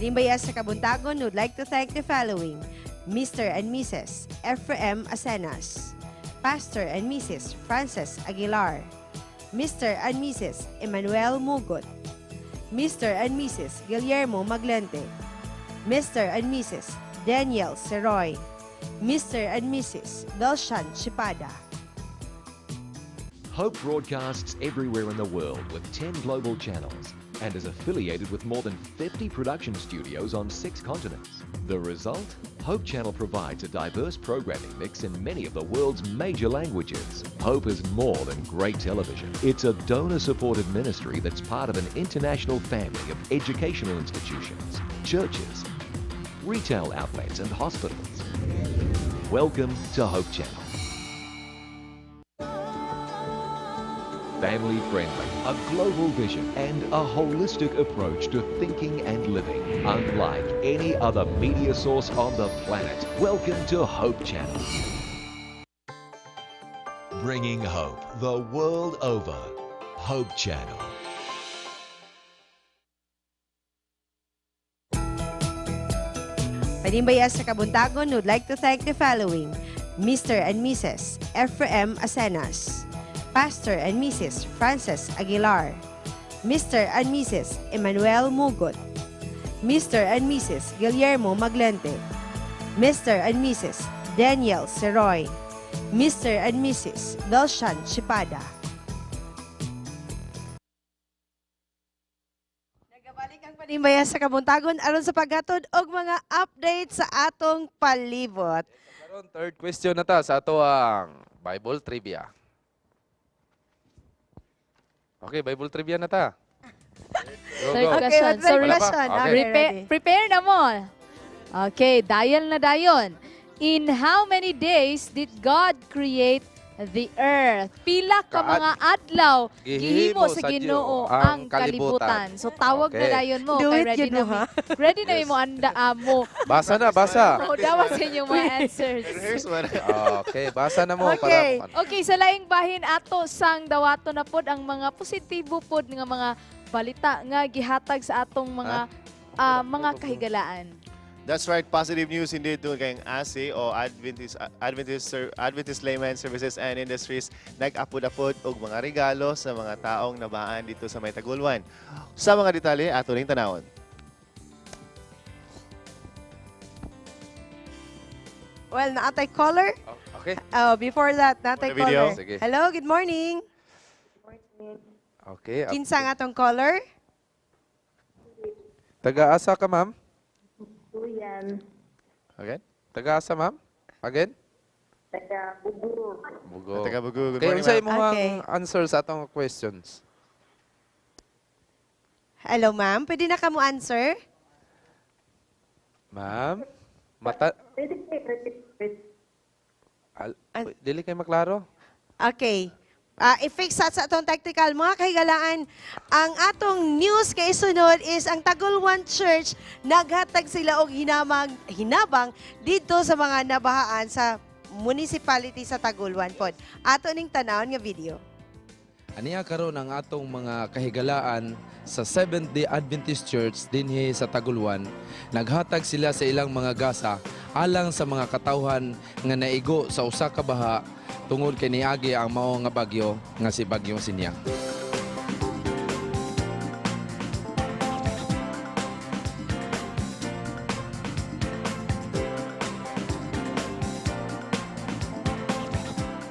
Panimbaya sa Kabuntagon would like to thank the following: Mr. and Mrs. Ephraim Asenas, Pastor and Mrs. Frances Aguilar, Mr. and Mrs. Emmanuel Mugot, Mr. and Mrs. Guillermo Maglente, Mr. and Mrs. Daniel Seroy, Mr. and Mrs. Belshan Chipada. Hope broadcasts everywhere in the world with 10 global channels and is affiliated with more than 50 production studios on 6 continents. The result? Hope Channel provides a diverse programming mix in many of the world's major languages. Hope is more than great television. It's a donor-supported ministry that's part of an international family of educational institutions, churches, retail outlets and hospitals. Welcome to Hope Channel. Family friendly, a global vision, and a holistic approach to thinking and living. Unlike any other media source on the planet. Welcome to Hope Channel. Bringing hope the world over. Hope Channel. Panimbaya sa Kabuntagon would like to thank the following: Mr. and Mrs. Ephraim Asenas, Pastor and Mrs. Frances Aguilar, Mr. and Mrs. Emmanuel Mugot, Mr. and Mrs. Guillermo Maglente, Mr. and Mrs. Daniel Seroy, Mr. and Mrs. Belshan Chipada. Nagabalik ang Panimbaya sa Kabuntagon aron sa paghatod og mga update sa atong palibot. Karon, third question na ta sa ato ang Bible trivia. Okay, Bible trivia na ta. Go, Third go. Okay, question. what So, third Wala pa? question? Okay. Okay, ready. Prepare na mo. Okay, dial na dayon. In how many days did God create the earth? Pila ka mga adlaw gihimo sa Ginoo ang kalibutan. So tawag na dayon mo Do kay it, ready yun na mo, mi. ha? Ready na mi mo anda mo. Basa na, basa. Mo dawa sa inyong mga answers. Here's one. Okay, basa na mo Okay. para Okay, sa laing bahin ato sang dawato na pod ang mga positibo pod nga mga balita nga gihatag sa atong mga mga kahigalaan. That's right, positive news indeed doon kayong ASI o Adventist Layman Services and Industries nag-apod-apod og mga regalo sa mga taong nabaan dito sa may Tagulwan. Sa mga detalye, ato ring tanawon. Well, naatay caller. Okay. Oh, before that, naatay For the video. caller. Sige. Hello, good morning. Okay. Kinsa nga atong caller? Taga-asa ka, ma'am? Okay? Taga-asa, ma'am? Again? Bugo. Taga Bugo, good Okay, morning, unsa ma'am. imong Okay. answer sa atong questions? Hello, ma'am. Pwede na ka mo answer? Ma'am? Mata Dili kay maklaro? Okay. I-fix sa atong tactical. Mga kahigalaan, ang atong news kay sunod is ang Tagulwan Church naghatag sila og hinabang dito sa mga nabahaan sa municipality sa Tagulwan pod. Ato ning tanawon nga video. Aniya karon ang atong mga kahigalaan sa Seventh-day Adventist Church dinhi sa Tagulwan. Naghatag sila sa ilang mga gasa alang sa mga katawhan nga naigo sa usa ka baha tungod kay niagi ang mao nga bagyo nga si Bagyong Sinya.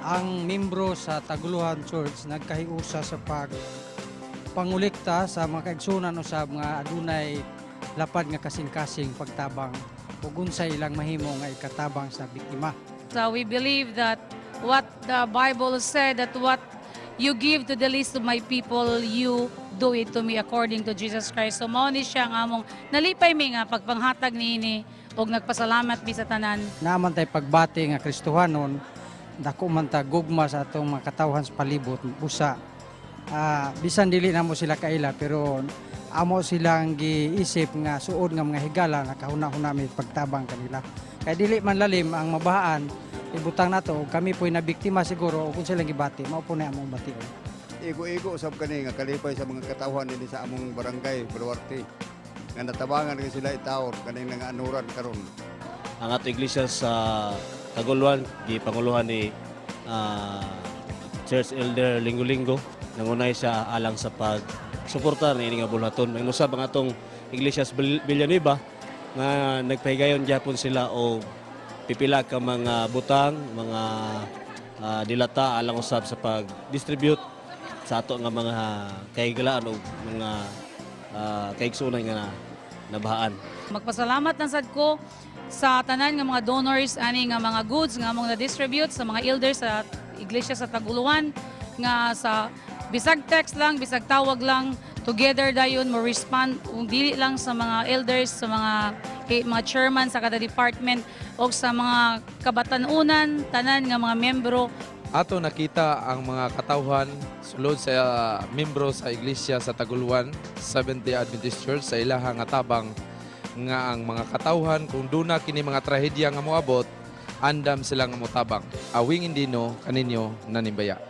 Ang membro sa Taguluhan Church nagkahiusa sa pangolekta sa mga kaigsunan usab nga adunay lapad nga kasing-kasing pagtabang ug unsay ilang mahimo nga ikatabang sa biktima. So we believe that what the Bible said, that what you give to the least of my people, you do it to me according to Jesus Christ. So mao ni siya ang among nalipay mi nga pagpanghatag niini ug nagpasalamat mi sa tanan. Naaman tay pagbati nga Kristohanon, dako man ta gugma sa atong mga katawhan sa palibot busa bisan dili namo sila kaila pero amo silang giisip nga suod nga mga higala nga kahuna-huna mi pagtabang kanila. Kay dili man lalim ang mabahaan, ibutang nato og kami po'y nabiktima siguro og kung silang gibati, mao po na among bation. Igo-igo usab kani nga kalipay sa mga katawhan dinhi sa among barangay Baluarte. Nga natabangan kay sila itawon kaning nga anuran karon. Ang ato iglesia sa Taguluan gipanguluhan ni Church Elder Linggo-Linggo, nangunay siya alang sa pagsuporta ni nga bulhaton. May usab ang atong iglesia sa Villanueva nga nagpahigayon gyapon sila og pipila ka mga butang, mga dilata alang usab sa pag-distribute sa ato nga mga kahigalaan o mga kaigsunan nga nabahaan. Magpasalamat na sad ko sa tanan nga mga donors ani nga mga goods nga among na-distribute sa mga elders sa iglesia sa Taguluan, nga sa bisag text lang, bisag tawag lang, together dayon mo respond kung dili lang sa mga elders, sa mga mga chairman sa kada department o sa mga kabatanunan, tanan nga mga membro. Ato nakita ang mga katawhan sulod sa membro sa iglesia sa Taguluan, Seventh-day Adventist Church, sa ilaha nga tabang nga ang mga katawhan kung duna kini mga trahedya nga moabot, andam sila nga motabang. Awing Indino kaninyo nanimbaya.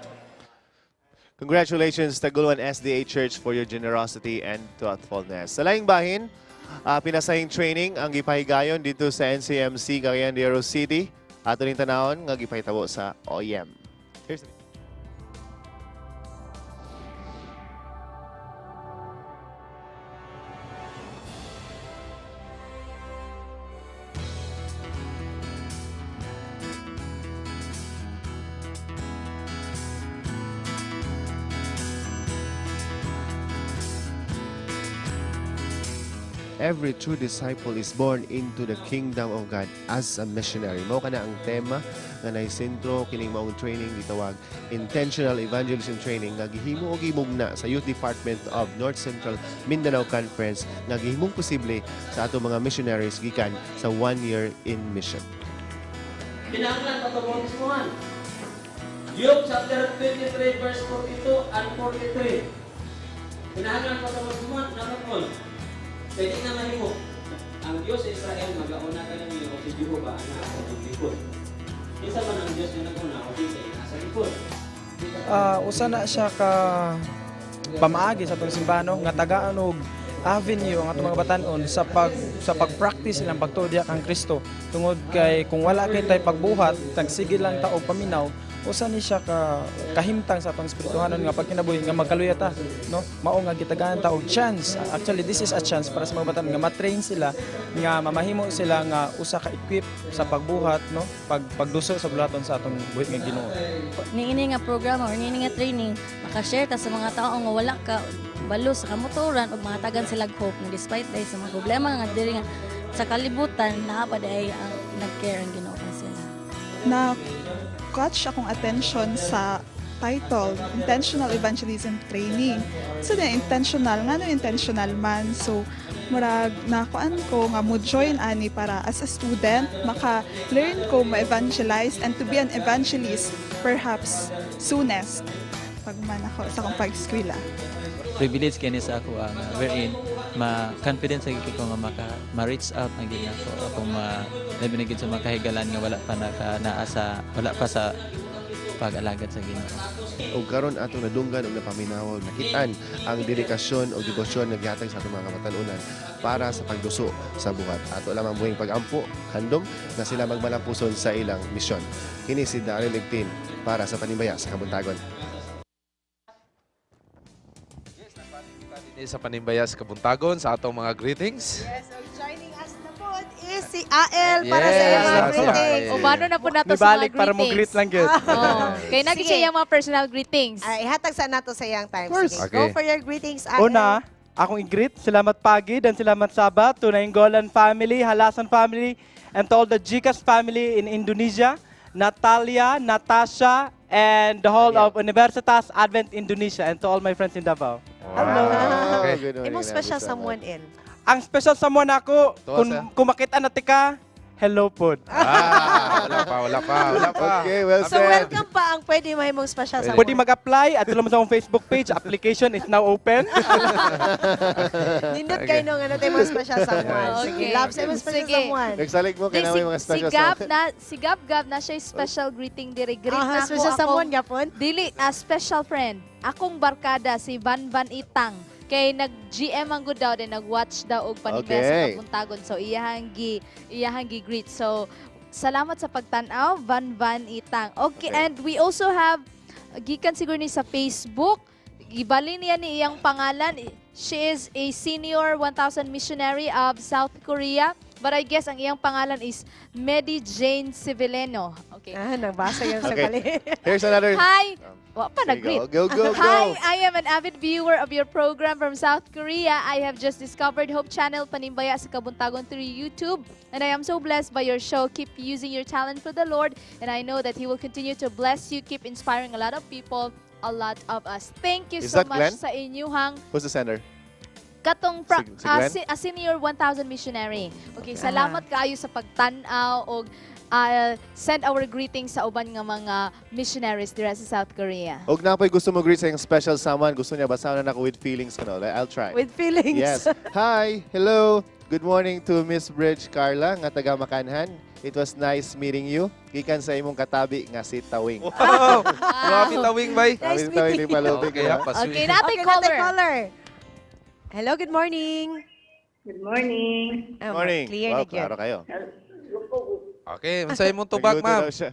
Congratulations, Taguluan SDA Church, for your generosity and thoughtfulness. Sa laing bahin, pinasahing training ang gipahigayon dito sa NCMC Cagayan de Oro City. Ato ning tanawon nga gipahitabo sa OEM. Here's the Every true disciple is born into the kingdom of God as a missionary. Mao kana ang tema nga naisentro kining maong training gitawag Intentional Evangelism Training nga gihimo og gimugna sa Youth Department of North Central Mindanao Conference nga gihimong posible sa ato mga missionaries gikan sa one year in mission. Kinahanglan patubautismohan. Job chapter 23 verse 42 and 43. Kinahanglan patubautismohan nakapon. Pwede na mahimo. Ang Diyos sa Israel magauna kaninyo o si Jehovah ang naa sa inyong likod. Kinsa man ang Diyos nga naguna o kinsa naa sa likod. Usa na siya ka pamaagi sa atong simbahan, no, nga tagaan og avenue ang atong mga batan-on sa pag-practice ilang pagtuo diha kang Kristo, tungod kay kung wala kay tay pagbuhat, nagsige lang ta og paminaw, usa ni siya ka kahimtang sa atong espirituhanon nga pagkinabuhi nga magkaluya ta, no? Mao nga gitagaan ta og chance. Actually, this is a chance para sa mga batan nga ma-train sila, nga mamahimo sila nga usa ka equip sa pagbuhat, no, pagduso sa bulaton sa atong buhit nga Ginoo. Niini nga programa or niini nga training, makashare ta sa mga tao nga wala ka balo sa kamotoran ug mahatagan sila og hope nga despite dahil sa mga problema nga diri nga sa kalibutan, naa pa diay ang nag-care ang Ginoo sila. Na catch akong attention sa title, Intentional Evangelism Training. So, na intentional, nga no intentional man. So, murag nakuan ko nga mo join ani para as a student, maka-learn ko ma-evangelize and to be an evangelist perhaps soonest pagman ako sa akong pag-eskwela. Privilege kini sa ako nga wherein ma confidence sa ko nga maka ma-reach out na gyud ako akong ma labi na gyud sa mga kahigalan nga wala pa naka naa sa wala pa sa pag-alagad sa Ginoo. Ug karon atong nadunggan ug napaminaw, nakitaan ang dedikasyon o debosyon nga gihatag sa atong mga kabatan-unan para sa pagduso sa buhat. Ato lamang buhing pagampo, handom na sila magmalampuson sa ilang misyon. Kini si Daryl Ligtin para sa Panimbaya sa Kabuntagon. Dinhi sa Panimbaya sa Kabuntagon sa atong mga greetings. Yes, og joining us na po is si AL para sa Yes, iyang mga si greetings. AL. Ubano na po nato sa mga Nibalik greetings. para mo greet lang gyud. Oo. Kay nagi Sige. siya yung mga personal greetings. Ah, ihatag sa nato sa iyang time. Of course. Sige, go Okay. for your greetings, AL. Una, akong i-greet, salamat pagi, dan salamat Sabat, to Nainggolan family, Halasan family, and to all the Gikas family in Indonesia, Natalia, Natasha, and the whole of Universitas Advent Indonesia, and to all my friends in Davao. Hello! Okay. Good morning, Imong special Nabi Samad. someone in. Ang special someone ako, Tuwa kung, siya. kung makita na tika, hello pod. Ah, wala pa, wala pa, wala pa. Okay, well So said. welcome pa ang pwede mahimong special someone. Pwede mag-apply at mo sa akong Facebook page. Application is now open. Nindot kayo nung ano tayo mga special someone. Sige, Okay. love sa imong special Sige. someone. Nagsalig mo Di, kay si, mga si special Gab someone. na si Gab Gab na siya special greeting diri greet Aha, na ako special akong- someone gapon. Dili a special friend. Akong barkada si Van Van Itang. Kay nag-GM ang good daw, then nag-watch daw og Panimbaya sa Kabuntagon. So iyahang gi greet. So salamat sa pagtan-aw, Van Van Itang. Okay, and we also have gikan siguro ni sa Facebook. Gibalin niya ni iyang pangalan. She is a senior 1,000 missionary of South Korea. But I guess ang iyang pangalan is Medi Jane Civileno. Okay. Ah, nagbasa yan sa Okay. kali. Here's another. Hi! Wa pa There you nag-greet. go. Go, go, go. Hi, I am an avid viewer of your program from South Korea. I have just discovered Hope Channel Panimbaya sa Kabuntagon through YouTube, and I am so blessed by your show. Keep using your talent for the Lord, and I know that He will continue to bless you. Keep inspiring a lot of people, a lot of us. Thank you Is so that much Glenn? sa inyuhang Who's the sender? katong Si Glenn? a senior 1,000 missionary. Okay, salamat kaayo sa pagtan-aw og send our greetings sa uban nga mga missionaries dira sa South Korea. Og naa poy gusto mo greet sa iyang special someone, gusto niya basa na nako with feelings kuno. I'll try. With feelings. Yes. Hi, hello. Good morning to Miss Bridge Carla nga taga Makanhan. It was nice meeting you. Gikan sa imong katabi nga si Tawing. Wow! Grabe Tawing, bay. Nice meeting Tawing ni Palubig. Okay, ha? Okay, natay Okay, natay caller. caller. Hello, good morning. Good morning. Oh, Morning. clear Wow, na gyud. klaro kayo. Okay, unsay imong tubag, Nagluto ma'am? daw siya.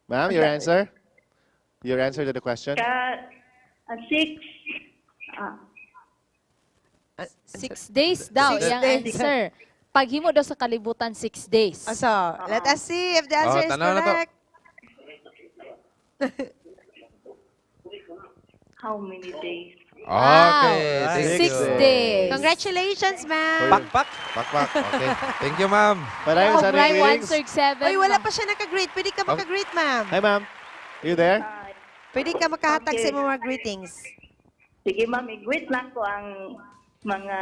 Ma'am, your answer? Your answer to the question? Ka 6. 6 days daw 6 iyang days. answer. Paghimo daw sa kalibutan, 6 days. Oh, so, let us see if the answer Oh, is tanaw na to. correct. How many days? Okay, thank 6 you. days. Congratulations, ma'am. Pakpak. Pakpak. Okay. Thank you, ma'am. Maraming sa Right, greetings. 167. Uy, wala pa siya naka-greet. Pwede ka maka-greet, ma'am. Hi, ma'am. You there? Pwede ka makahatag sa Okay. imong mga greetings. Sige ma'am, i-greet na ko ang mga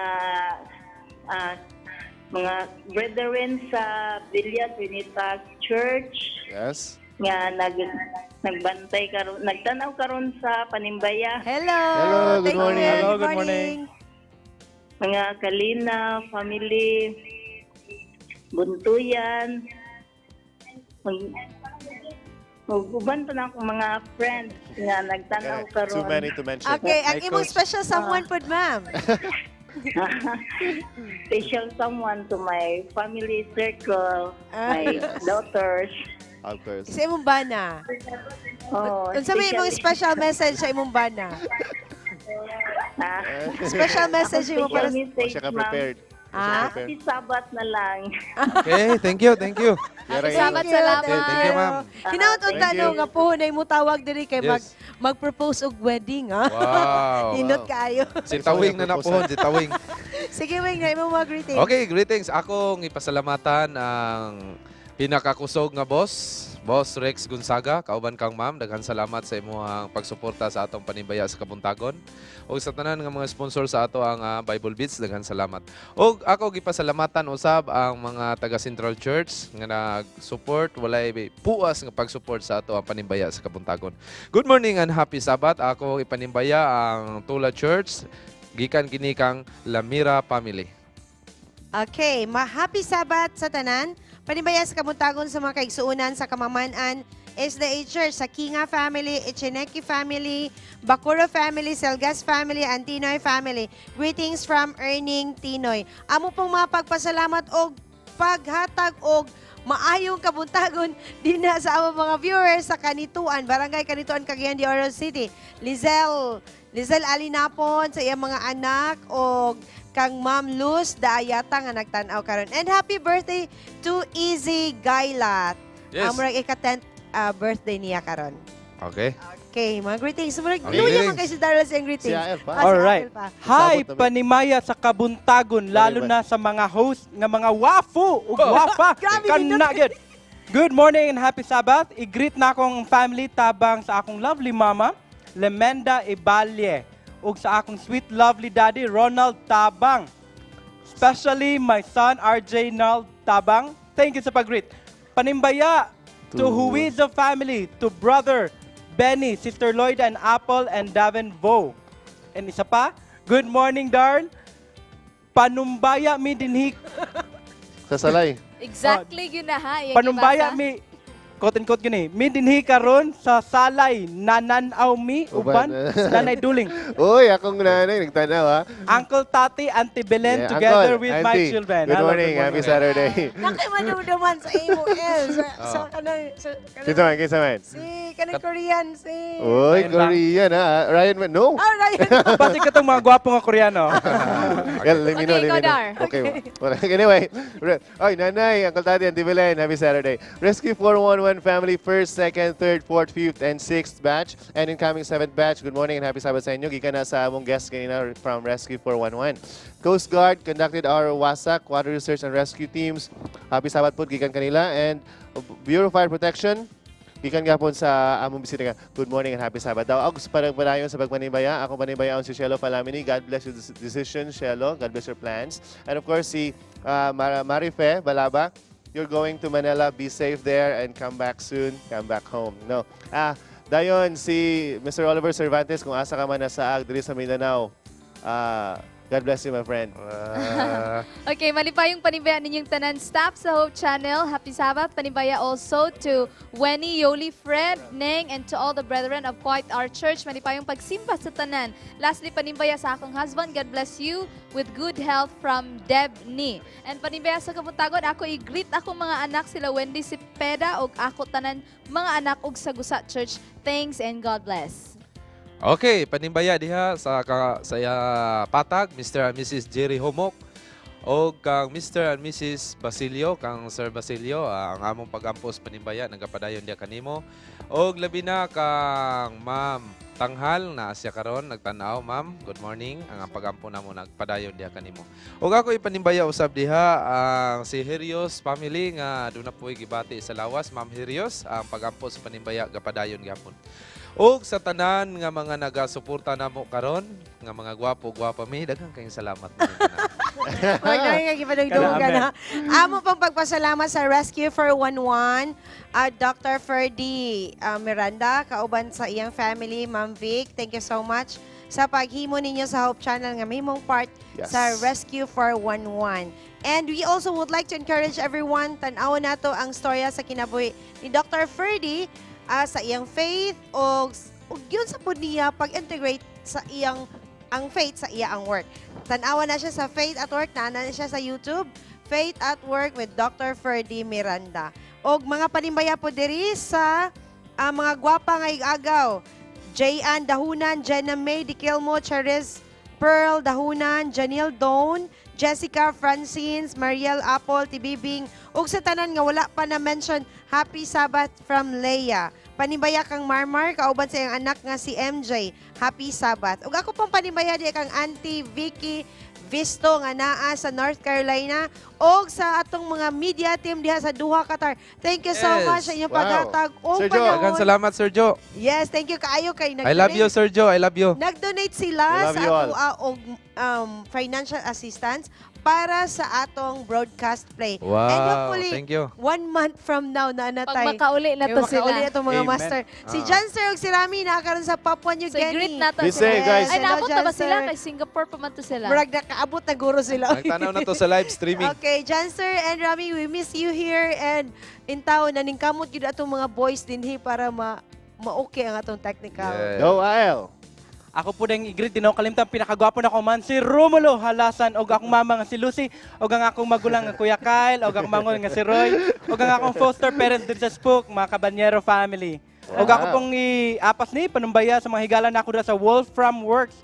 brethren sa Villa Trinitas Church nga nagbantay karon, nagtanaw karon sa Panimbaya. Hello. Hello, good Thank you. morning. Hello, good morning. Mga Kalina family, Buntuyan, uban pa na akong mga friends nga nagtanaw karon. Too many to mention. Okay, ang Hi, imong Coach. special someone pod, ma'am. Special someone to my family circle, my daughters. Of course. Sa imong bana. Oh, Unsa may imong special message sa imong bana? Ah, Special message akong mo para special O message, siya ka ma'am. prepared. O siya Ah? prepared. Happy Sabbath na lang. Okay, thank you, thank you. Yara, Happy Sabbath, you, salamat. Okay, thank you, ma'am. Hinaot unta Thank no you. nga puhon mo tawag diri kay mag-propose og wedding, ha. Wow. Nindot kaayo. Si Tawing na napuhon, si Tawing. Sige, Wing, na imong mga greetings. Okay, greetings. Akong ipasalamatan ang pinakakusog nga boss, Boss Rex Gonzaga, kauban kang ma'am, daghan salamat sa imong pagsuporta sa atong Panimbaya sa Kabuntagon. Ug sa tanan nga mga sponsor sa ato ang Bible Beats, daghan salamat. Ug ako gipasalamatan usab ang mga taga Central Church nga nag-support, walay puas nga pag-support sa ato ang Panimbaya sa Kabuntagon. Good morning and happy Sabbath. Ako ipanimbaya ang Tula Church gikan kini kang Lamira family. Okay, ma-happy Sabbath sa tanan. Panimbaya sa Kabuntagon sa mga kaigsuunan sa Kamamanan, SDA Church, sa Kinga family, Echeneki family, Bakuro family, Selgas family, and Tinoy family. Greetings from Erning Tinoy. Amo pong mga pagpasalamat og paghatag og maayong kabuntagon dinha sa among mga viewers sa Canitoan, Barangay Canitoan, Cagayan de Oro City. Lizelle, Lizelle Alinapon sa iyang mga anak og kang Ma'am Luz Daayata nga nagtan-aw karon. And happy birthday to Easy Gailat. Yes. Ang murag ika-10th birthday niya karon. Okay. Okay, mga greetings. Murag Okay, luya man greetings. kay si Darrell sa iyang greetings. Si AL pa. Ah, si Alright. AL pa. Hi, Sabot na Panimaya sa Kabuntagon, lalo Panimaya. na sa mga host nga mga wafu ug wafa. Grabe, Kana gyud. Good morning and happy Sabbath. I-greet na akong family tabang sa akong lovely mama, Lemenda Ibalye, ug sa akong sweet lovely daddy, Ronald Tabang. Especially my son, RJ Nald Tabang. Thank you sa pag-greet. Panimbaya to Huizo family, to brother Benny, Sister Lloyd and Apple and Davin Vo. And isa pa, good morning, Darl. Panumbaya mi dinhi Sa salay. Exactly yun na ha. Iyang Panumbaya gibasa. mi Quote and quote gini. Mi dinhi karon sa Salay, nananaw mi uban Nanay Duling. Uy, akong nanay nagtanaw ha. Uncle Tati, Auntie Belen Yeah, together Uncle, with my Auntie, children. good Hello, morning, happy Saturday. Nakimanumduman sa imo El. Sa kanang sa kanang Kinsa man, kinsa man? Si kanang Korean si. Uy, Korean ha. Ryan man, no. Ah, Ryan. Pati katong mga gwapo nga Koreano. Well, let me know, Okay, let me go, know. Dar. Okay. Well, anyway, oy, Nanay, Uncle Tati, Auntie Belen, happy Saturday. Rescue 411 family, first, second, third, fourth, fifth, and sixth batch. And incoming seventh batch, good morning and happy Sabbath sa inyo. Gikan na sa among guest kanina from Rescue 411. Coast Guard conducted our WASAC, Water Research and Rescue Teams. Happy Sabbath po, gikan kanila. And Bureau of Fire Protection, gikan gapon sa among bisita nga. Good morning and happy Sabbath. Daw ako sa padayon sa pagpanibaya. Ako panibayaon si Shelo Palamini. God bless your decision, Shelo. God bless your plans. And of course, si Marife Balaba. You're going to Manila. Be safe there and come back soon. Come back home. No. Ah, dayon si Mr. Oliver Cervantes kung asa ka man nasa diri sa Mindanao. Ah, God bless you, my friend. Okay, malipayong panibaya ninyong tanan staff sa Hope Channel. Happy Sabbath. Panibaya also to Wenny, Yoli, Fred, Neng, and to all the brethren of Quite Our Church. Malipayong pagsimba sa tanan. Lastly, panibaya sa akong husband. God bless you with good health from Deb Ni. And panibaya sa kabuntagon, ako i-greet akong mga anak sila Wendy Cepeda ug ako tanan mga anak ug sa Gusa Church. Thanks and God bless. Okay, panimbaya diha sa Patag, Mr. and Mrs. Jerry Homok o kang Mr. and Mrs. Basilio, kang Sir Basilio, ang among pag-ampos panimbaya nagapadayon diha kanimo. Og labi na kang Ma'am Tanghal na siya karon nagtan-aw, ma'am. Good morning. Ang pagampo namo nagpadayon diha kanimo. Og ako ipanimbaya usab diha ang si Herios family nga duna po'y gibati sa lawas, Ma'am Herios, ang pagampo sa panimbaya gapadayon gyapon. Og sa tanan nga mga nagasuporta namo karon, nga mga gwapo, gwapa mi, daghang kayong salamat ninyo tanan. Wag na nga gipadugdugan ha. Amo pang pagpasalamat sa Rescue 411, Dr. Ferdy Miranda, kauban sa iyang family, Ma'am Vic. Thank you so much sa paghimo ninyo sa Hope Channel nga mahimong part sa Rescue 411. And we also would like to encourage everyone, tan-awon nato ang storya sa kinabuhi ni Dr. Ferdy sa iyang faith o yun sa pud niya pag-integrate sa iyang ang faith sa iya ang work. Tanawa na siya sa Faith at Work, naa na siya sa YouTube, Faith at Work with Dr. Ferdy Miranda. Og mga panimbaya po diri sa mga gwapa nga agaw. Jayan Dahunan, Jenna May Dikilmo, Charis Pearl Dahunan, Janelle Doan, Jessica Francines, Mariel Apple, Tibibing, ug sa tanan nga wala pa na mention, Happy Sabbath from Leia. Panimbaya kang Marmar, kauban sa iyang anak nga si MJ. Happy Sabbath. Ug ako pong panimbaya di kang Auntie Vicky Visto nga naa sa North Carolina og sa atong mga media team diha sa Doha, Qatar. Thank you so much sa inyong paghatag og Sir Joe. panahon. Daghang salamat, Sir Joe. Yes, thank you kaayo kay I love you, Sir Joe. I love you. Nag-donate sila I love sa you all. ato og financial assistance para sa atong broadcast play. Wow, And hopefully, thank you. one month from now na Pag natay. makauli na to sila. Makauli na to mga Amen. master. Si John Sir ug si Rami naa karon sa Papua New So, Guinea. greet nato Be sila. safe, guys. Ay, Hello, naabot na ba John sila? Sir. Kay Singapore pa man to sila. Murag nakaabot na guro sila. Nagtanaw na to sa live streaming. Okay, John Sir and Rami, we miss you here and in town naningkamot gyud atong mga boys dinhi para ma ma-okay ang atong technical. Yes. Go, AL. Ako po ding i-greet din ako kalimtan pinakagwapo na ko man si Romulo Halasan og akong mama nga si Lucy og ang akong magulang nga Kuya Kyle og akong mangol nga si Roy og ang akong foster parents din sa Spook, mga Cabanyero family. Og ako pong iapas ni panumbaya sa mga higala nako dira sa Wolfram Works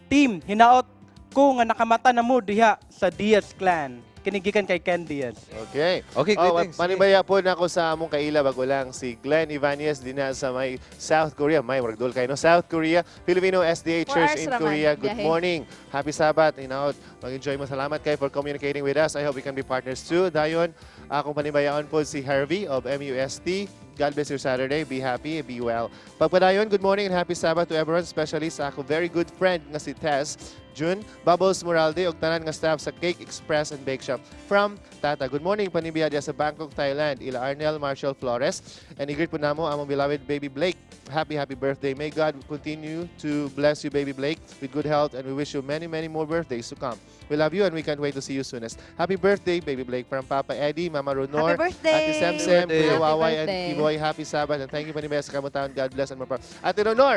team. Hinaot ko nga nakamata na mo diha sa Diaz clan. Kinigikan kay Ken Diaz. Okay. Okay, Oh, greetings. panibaya po na ako sa among kaila bago lang si Glenn Ibanez din na sa may South Korea. May murag dol kayo no? South Korea, Filipino SDA 4 Church hours in raman, Korea. Good biyahe. morning. Happy Sabbath. Hinaot. Mag-enjoy mo. Salamat kayo for communicating with us. I hope we can be partners too. Dayon, akong panibayaan po si Harvey of MUST. God bless your Saturday. Be happy, be well. Pagpadayon, good morning and happy Sabbath to everyone, especially sa akong very good friend nga si Tess, June, Bubbles Moralde, ug tanan nga staff sa Cake Express and Bake Shop from Tata. Good morning, panimbiya diya sa Bangkok, Thailand. Ila Arnel Marshall Flores. And i-greet po namo among beloved baby Blake. Happy, happy birthday. May God continue to bless you, baby Blake, with good health, and we wish you many, many more birthdays to come. We love you and we can't wait to see you soonest. Happy birthday, baby Blake, from Papa Eddie, Mama Ronor, Happy birthday! Ate Semsem, Happy Kuya Waway, and birthday. Kiboy. Happy Sabbath, and thank you, Panibaya sa Kabuntagon. God bless and more power. Ate Ronor,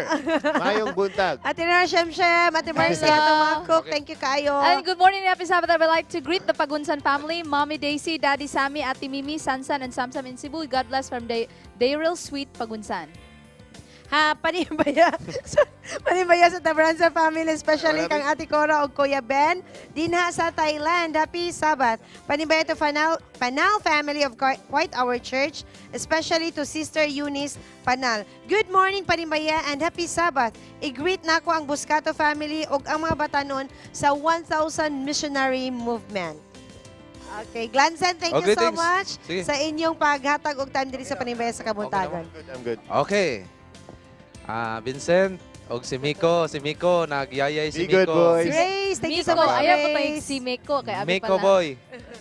maayong buntag. Ate Nora Shemshem, Ate Mercy, Hello. Ate mga cook, thank you kayo. And good morning, happy Sabbath. I would like to greet the Pagunsan family, Mommy Daisy, Daddy Sammy, Ate Mimi, Sansan, and Samsam in Cebu. God bless from Daryl Sweet Pagunsan. Ha, panibaya sa Tabranza family, especially kang Ate Cora o Kuya Ben, dinha sa Thailand. Happy Sabbath. Panibaya to Panal family of Quite Our Church, especially to Sister Eunice Panal. Good morning, Panibaya, and happy Sabbath. I-greet nako ang Buscato family ug ang mga batanon sa 1,000 Missionary Movement. Okay, Glanzen, thank Oh, you so greetings. much Sige. sa inyong paghatag og time diri sa Panibaya sa Kabuntagon. I'm good. Okay. Ah, Vincent, og si Miko, nagyayay si Be good, Miko. boys. Grace, thank you so Miko, much, ayaw ko Grace. si Miko. Kay abi Miko pala. boy.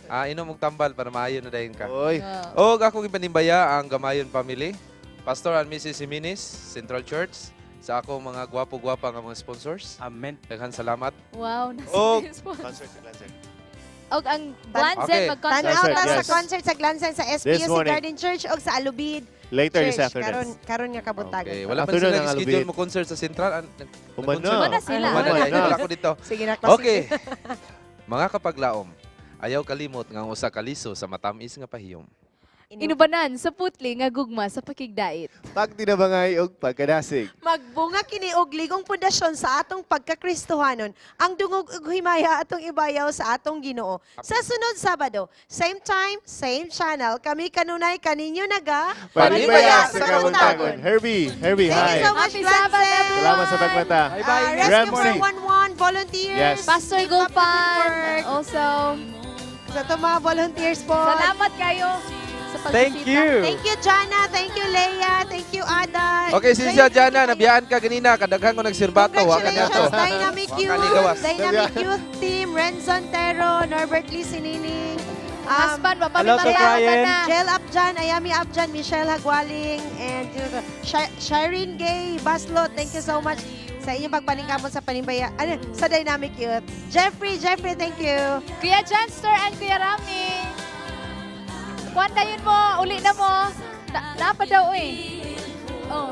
Ah, inom og tambal para maayo na dayon ka. Oy. Og ako gipanimbaya ang Gamayon family, Pastor and Mrs. Jimenez, Central Church, sa ako mga gwapo-gwapa nga mga sponsors. Amen. Daghan salamat. Wow, nasa Og- Concert, concert. Og ang Glanzen Okay. mag-concert. Tanaw ta Concert, sa yes. concert sa Glanzen sa This SPUC morning. Garden Church og sa Alubid Later this Church. afternoon. Karon nga kabuntagon. Okay, wala pa Afternoon sila ang schedule Alubid. mo concert sa Central. Human nag-concert na. Human na sila. Human na, Human na. wala ko dito. Sige na, Okay. Mga kapaglaom, ayaw kalimot nga ang usa ka liso sa matamis nga pahiyom. Inubanan sa putli nga gugma sa pakigdait. Pagtinabangay og pagkadasig. Magbunga kini og ligong pundasyon sa atong pagkakristohanon. Ang dungog ug himaya atong ibayaw sa atong Ginoo. Sa sunod Sabado, same time, same channel. Kami kanunay kaninyo naga Panibaya sa Kabuntagon. Herbie, Herbie, Thank you hi. so much, Happy Sabbath, Glanzen. everyone. Salamat sa pagmata. Ah, Rescue Ramsey. 411 volunteers. Yes. Pastor Keep up the good Gulpan, work. also. Sa itong mga volunteers po. Salamat kayo sa pagbisita. Thank you. Thank you, Jana. Thank you, Leia. Thank you, Ada. Okay, siya Jana, nabiyaan ka ganina, kadaghan ko nagsirbato, wa ka Congratulations, niya to. Dynamic Wa ka ni Youth. gawas. Dynamic Youth Team, Renzon Tero, Norbert Lee Sinining. Husband, wa pa Hello to mi Brian. na. Jel Abjan, Ayami Abjan, Michelle Hagwaling, and Shireen Gay Baslot. Thank you so much sa inyong pagpaningkamot sa panimbaya, ano, sa Dynamic Youth. Jeffrey, Jeffrey, thank you. Kuya Janster and Kuya Rami. Kuan dayon mo, uli na mo. Napa daw eh. Oh.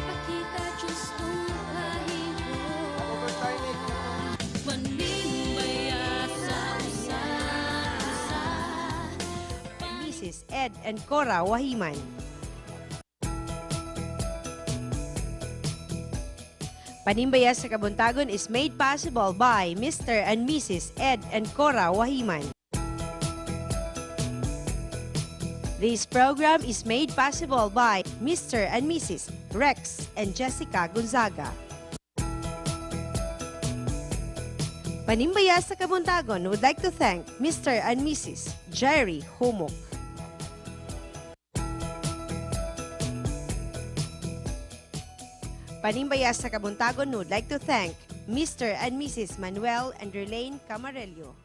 Pakita Diyos kung Panimbaya sa usa-usa. Mrs. Ed and Cora Wahiman. Panimbaya sa Kabuntagon is made possible by Mr. and Mrs. Ed and Cora Wahiman. This program is made possible by Mr. and Mrs. Rex and Jessica Gonzaga. Panimbaya sa Kabuntagon would like to thank Mr. and Mrs. Jerry Humok. Panimbaya sa Kabuntagon would like to thank Mr. and Mrs. Manuel and Relaine Camarello.